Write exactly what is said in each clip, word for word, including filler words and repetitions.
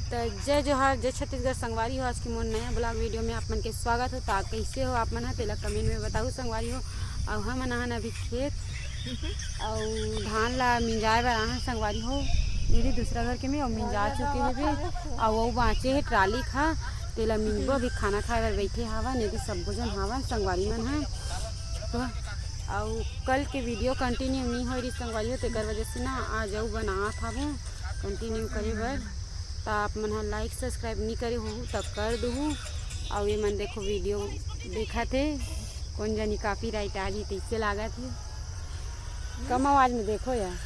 त जय जोहार, जय छत्तीसगढ़ संगवारी हो। आज के मोर नया vlog video में आप मन के स्वागत हो। त कइसे हो आप मन ह, तेला comment में बताहू संगवारी हो। अउ हमन आहन अभी खेत, अउ धान ला मिंजाए बर आहन संगवारी हो। ये दे दूसरा घर के में अउ मिंजा चुके हे बे, अउ वो बाँचे हे ट्राली खा, तेला मिंजबो। अभी खाना खाए बर बैठे हावन, ये दे सब्बो झन हावन संगवारी मन ह। तो अउ कल के video continue नइ होए रहिस संगवारी हो, तेकर वजह से ना आज अउ बनात हाबो continue करे बर। त आप मन ह like subscribe नइ करे होहू त कर दुहू। अउ ये मन देखो video देखत हे, कोन जनी copyright आ जही तइसे लागत हे। कम आवाज में देखो यार।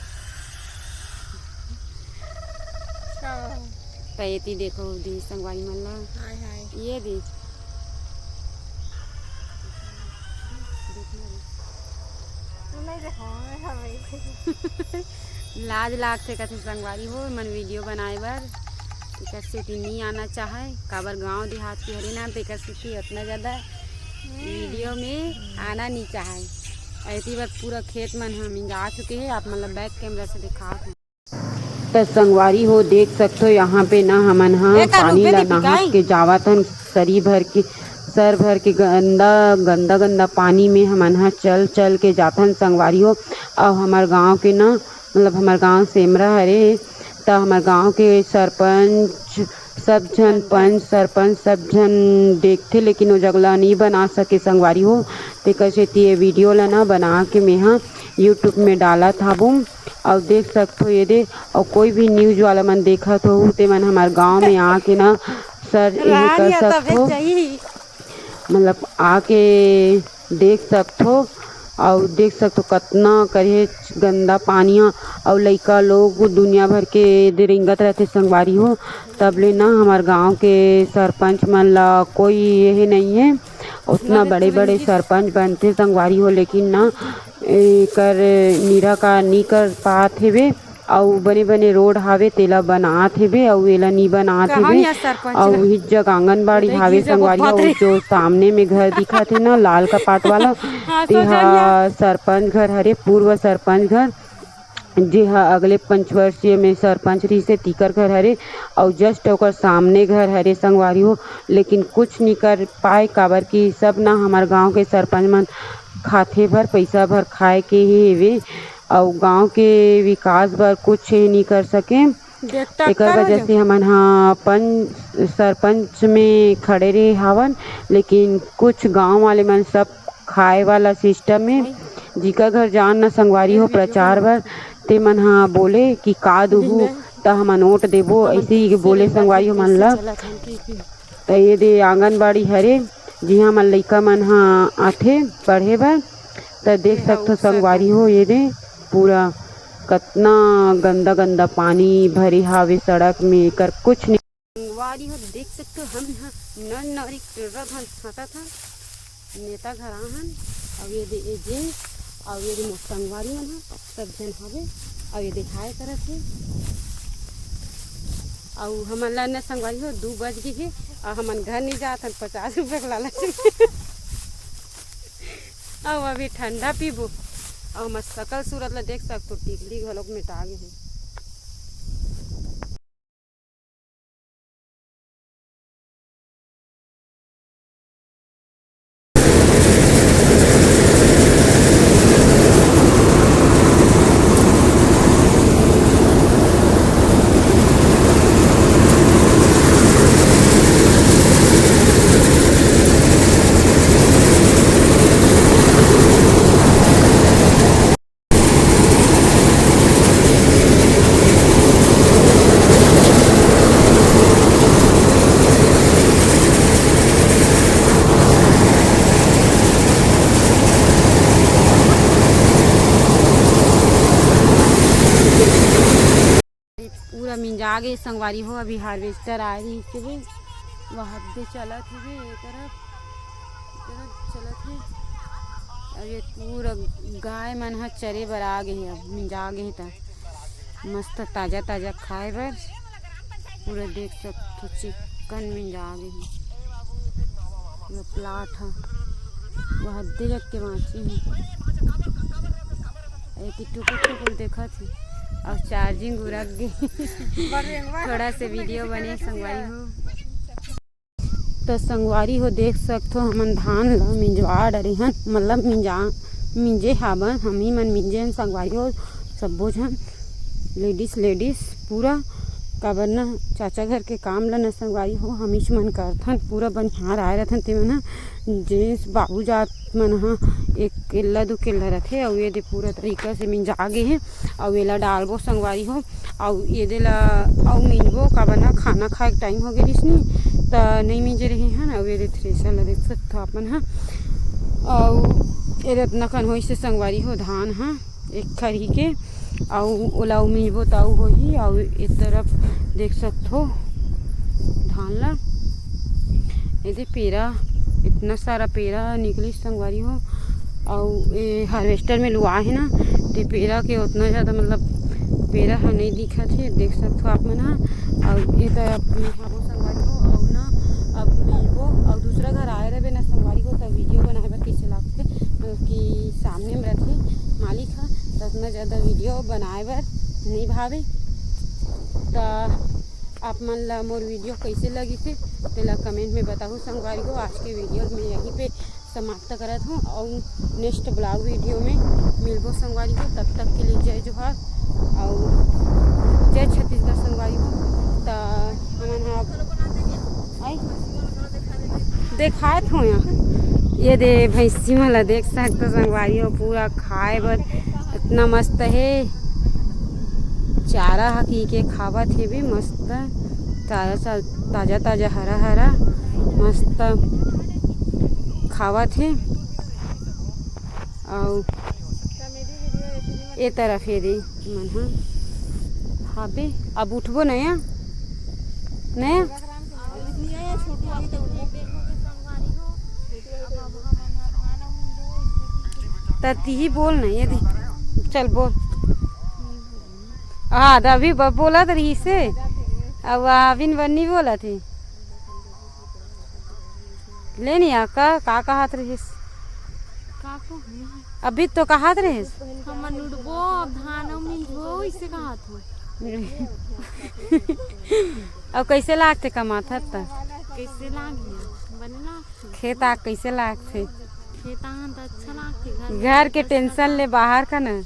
त एती देखो दी संगवारी मन ला। हाय, हाय। ये दी। नहीं देखो, मैं हवे। लाज लागथे कथे संगवारी हो, मन video बनाए बर। तेकर सेती नी आना चाहे, काबर गांव देहात के हरे ना, तेकर सेती उतना ज्यादा video में आना नी चाहे। एती बर पूरा खेत मन ह मिंजा चुके हे, आप मन ला back camera से दिखात हूँ। त संगवारी हो, देख सकथो, यहाँ पे ना हमन ह ए, का पानी रुक ला दे, नहा दिखाई? के जावत हन, सरी भर के, सर भर के गंदा, गंदा, गंदा पानी में हमन ह चल, चल के जाथन संगवारी हो। अउ हमर गांव के ना, मतलब हमर गांव सेमरा हरे, त हमर गांव के सरपंच, सब झन पंच, सरपंच, सब झन देखथे, लेकिन वो जगह ला नइ बना सके संगवारी हो। तेकर सेती ये video ला ना बना के मेहा YouTube में डालत हाबो। अउ देख सकथो ये दे, अउ कोई भी news वाला मन देखत हो, ते मन हमर गांव में आके ना सर, ये कर सकथो, मतलब आके देख सकथो। अउ देख सकथो कतना करेच गंदा पानी ह, अउ लइका लोग दुनिया भर के दे रेंगत रहथे संगवारी हो। तब ले ना हमर गांव के सरपंच मन ला कोई ये नइ हे, उतना बड़े बड़े सरपंच बनथे संगवारी हो, लेकिन ना एकर निराकार नी कर पात हेबे। अउ बने बने रोड हावे, तेला बनात हेबे, अउ एला नी बनात हेबे। अउ उही जग आंगनबाड़ी हावे संगवारी हो, जो सामने में घर दिखत हे ना, लाल कपाट वाला, तेहा सरपंच घर हरे, पूर्व सरपंच घर, जेहा अगले पंचवर्षीय में सरपंच रहिसे, तीकर घर हरे। अउ just ओकर सामने घर हरे संगवारी हो, लेकिन कुछ नी कर पाए, काबर कि सब ना हमर गांव के सरपंच मन खाथे भर, पैसा भर खाए के ही हेवे, अउ गांव के विकास बर कुछ नी कर सके। तेकर वजह से हमन ह पंच, सरपंच में खड़े रहे हावन, लेकिन कुछ गांव वाले मन सब खाए वाला system में, जिकर घर जान न संगवारी हो प्रचार बर, ते मन ह बोले कि का दुहू, त हमन वोट देबो, ऐसे ही बोले संगवारी हो मन ला। त ये दे आंगनबाड़ी हरे, जिहां मन लइका मन ह आथे पढ़े बर। त देख सकथो संगवारी हो, ये दे पूरा कतना गंदा गंदा पानी भरे हावे सड़क में, एकर कुछ नहीं। संगवारी हो, देख सकथो, हम यहाँ नर नारी टुर्रा धान छांटत हन, नेता घर आहन, अउ ये दे ए जे, अउ ये दे मोर संगवारी मन ह, सब झन हवे, अउ ये दे हाय करत हे। अउ हमन ला न संगवारी हो, दू बज गे हे, अउ हमन घर नहीं जात हन, पचास रुपया के लालच में। अउ अभी ठंडा पीबो, अउ हमर सकल सूरत ला देख सकथो, टिकली घलोक मिटा गे हे। पूरा मिंजा गे संगवारी हो, अभी harvester आए रहिस हे, वो हद दे चलत हे ए तरफ, ए तरफ चलत हे। अब ये पूरा गाय मन ह चरे बर आ गे हे, अब मिंजा गे हे त मस्त ताजा ताजा खाए बर। पूरा देख सकथो, चिक्कन मिंजा गे हे पूरा plot ह। वो हद्दे जग के बाँचे हे। एती टुकुर टुकुर देखत हे। अउ charging उरक गे। थोड़ा से video बने संगवारी हो। त संगवारी हो, देख सकथो, हमन धान ल मिंजवा डरे हन, मतलब मिंजा मिंजे हावन, हमी मन मिंजे हन संगवारी हो, सब्बो झन ladies ladies पूरा। काबर न, चाचा घर के काम ल न संगवारी हो, हमीच मन करथन, पूरा बनिहार आए रथन, ते मन ह gents बाबू जात मन ह एक केल्ला दू केल्ला रथे, अउ ये दे पूरा तरीका से मिंजा गे हे। अउ एला डालबो संगवारी हो, अउ एदे ला अउ मिंजबो, काबर ना खाना खाए के time हो गे रिहिस नी, त नइ मिंजे रहे हन। अउ एदे thresher ला देख सकथो आप मन ह, अउ एदे अतना कन होइस हे संगवारी हो धान ह एक खरही के, अउ ओला अउ मिंजबो त अउ होही। अउ ए तरफ देख सकथो धान ला, एदे पेरा, इतना सारा पेरा निकलिस संगवारी हो। अउ ए harvester में लुआ हे ना, ते पेरा के उतना ज्यादा, मतलब, पेरा ह नइ दिखत हे, देख सकथो आप मन ह। अउ ए त अपने हाबो संगवारी हो, अउ ना अब मिलबो, अउ दूसरा घर आए रहे ना संगवारी हो, त video बनाए बर कइसे लागथे, कि सामने में रथे मालिक ह, त उतना ज्यादा video बनाए बर नइ भावे। त आप मन ला मोर video कइसे लगिस हे, तेला comment में बताहू संगवारी हो। आज के video में यहीं पे समाप्त करत हूँ, अउ next vlog video में मिलबो संगवारी हो। तब तक के लिए जय जोहार, अउ जय छत्तीसगढ़ संगवारी हो। त हमन ह आई देखात हो यहाँ, ये दे भैंसी मन ला देख सकथो संगवारी हो, पूरा खाए बर इतना मस्त हे। चारा ह की के खावत हे भी मस्त, ताजा सा-, ताजा ताजा हरा हरा मस्त खावत हे। अउ ए तरफ ये दे मन ह हाबे, अब उठबो नया नया। त तिही बोल ना, ये दे, चल बोल। हाँ, त अभी ब-, बोलत रहिस हे, अब अभी न बन्नी बोलत हे। ले निया, का, का कहत रहिस? का कहूँ? अभी तो कहत रहिस। हमन उठबो, अब धान अउ मिंजबो, इसे कहत हो। अब कइसे लागथे कमाथस त? कइसे लागही? बने लागथे। खेत आ कइसे लागथे? खेत आन त अच्छा लागथे। घर घर के के tension tension ले बाहर का न।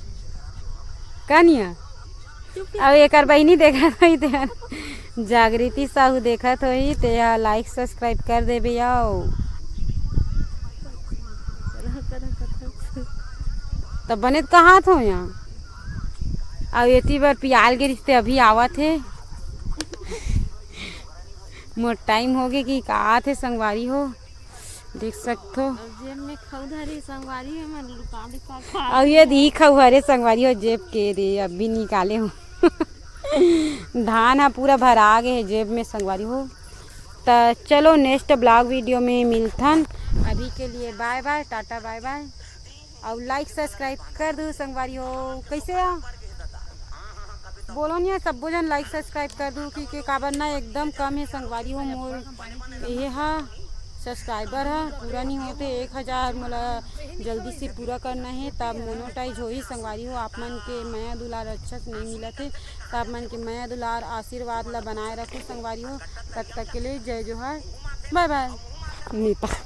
का निया? चुप। अउ एकर बहिनी देखत होही ते, जागृति साहू देखत होही ते, like subscribe कर देबे। आओ त बने त कहात हो यहाँ। अउ एती बर पियाल गे रिहिस ते अभी आवत हे। मोर time हो गे कि का आत हे संगवारी हो। देख सकथो। अब जेब में खऊ धरे संगवारी हो, मन लुका लुका खा अउ ये दी खऊ हरे संगवारी हो, जेब के दे अभी निकाले हो। धान ह पूरा भरा गे हे जेब में संगवारी हो। त चलो next vlog video में मिलथन। अभी के लिए bye bye, Tata bye bye। अउ like subscribe कर दू संगवारी हो। कइसे आ? बोलो निया, सब्बो झन like subscribe कर दू, कि के काबर ना एकदम कम हे संगवारी हो। मोर ये हा subscriber हा पूरा नहीं होते, एक हजार मोला जल्दी से पूरा करना हे, तब monetize होही संगवारी हो। आप मन के मया दुलार अच्छा से नहीं मिलत हे, त आप मन के मया दुलार आशीर्वाद ला बनाए रखो संगवारी हो। तब तक के लिए जय जोहार, bye bye। नीता।